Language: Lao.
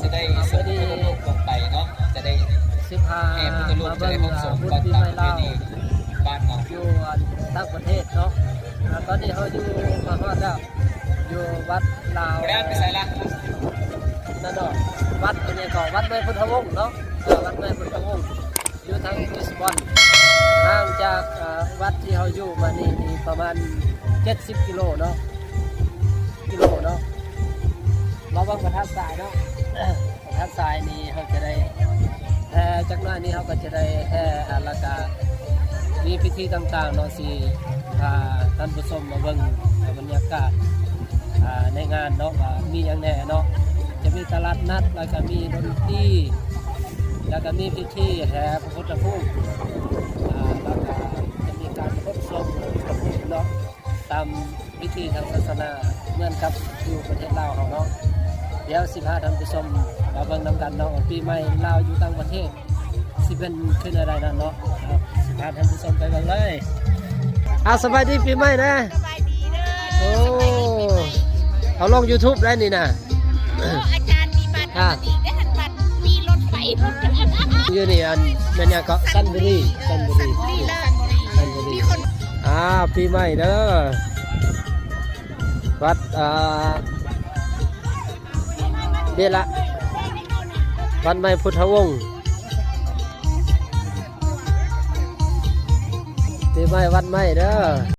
ຈະໄດ້ສົ່ງພຸດທະຮູບລົງໄປເນາະ ຈະໄດ້ ສິບຫ້າ ແຫ່ພຸດທະຮູບ ຈະໄດ້ຮັບຊົມກ່ອນຕາມປະເພນີບ້ານເຮົາ ຢູ່ອັນຕ່າງປະເທດເນາະ. ອາ ຕອນນີ້ເຮົາຢູ່ ມາຮອດແລ້ວ ຢູ່ວັດລາວ ບໍ່ໄດ້ໄປໃສລະ ນັ້ນເນາະ ວັດອັນນີ້ກໍວັດໃໝ່ພຸດທະວົງເນາະ. ເອີ ວັດໃໝ່ພຸດທະວົງ ຢູ່ທາງລິສບອນ ຫ່າງຈາກ ເອີ ວັດທີ່ເຮົາຢູ່ມານີ້ນີ້ປະມານເຈັດສິບກິໂລເນາະ ກິໂລເນາະ. ມາເບິ່ງພະທາດຊາຍເນາະ ພະທາດຊາຍນີ້ເຮົາຈະໄດ້ແຫ່ ຈັກໜ້ອຍນີ້ເຮົາກໍຈະໄດ້ແຫ່ ແລ້ວກະມີພິທີຕ່າງໆເນາະ ຊິພາທ່ານຜູ້ຊົມມາເບິ່ງບັນຍາກາດ ອາ ໃນງານເນາະ ວ່າມີຫຍັງແດ່ເນາະ. ຈະມີຕະຫຼາດນັດ ແລ້ວກະມີດົນຕີ ແລ້ວກະມີພິທີແຫ່ພະພຸດທະຮູບ ອາ ແລ້ວກະຈະມີການຂົນສົ່ງພະພຸດທະຮູບເນາະ ຕາມພິທີທາງສາສະໜາ ເໝືອນກັບຢູ່ປະເທດລາວເຮົາເນາະ. ດຽວຊິພາທ່ານຜູ້ຊົມມາເບິ່ງນຳກັນເນາະ ວ່າປີໃໝ່ລາວຢູ່ຕ່າງປະເທດ ຊິເປັນຄືແນວໃດນັ້ນເນາະ. ເອົາ ຊິພາທ່ານຜູ້ຊົມໄປເບິ່ງເລີຍ. ເອົາ ສະບາຍດີປີໃໝ່ນະ. ສະບາຍດີເດີ. ໂອ້ ສະບາຍດີປີໃໝ່. ເອົາລົງຢູທູບໄດ້ນີ້ນະ. ໂອ້ ອາຈານມີບັດ ອ່າ ມີໄດ້ທັນບັດ ມີລົດໄຟ. ຢູ່ນີ້ອັນແມ່ນຫຍັງເກາະ ຊັນບູຣີ ຊັນບູຣີ ຊັນບູຣີ ຊັນບູຣີ. ມີຄົນ ອ່າ ປີໃໝ່ເດີ. ວັດ ອ່າ ເດລະ ວັດໃໝ່ພຸດທະວົງ ປີໃໝ່ວັດໃໝ່ເດີ.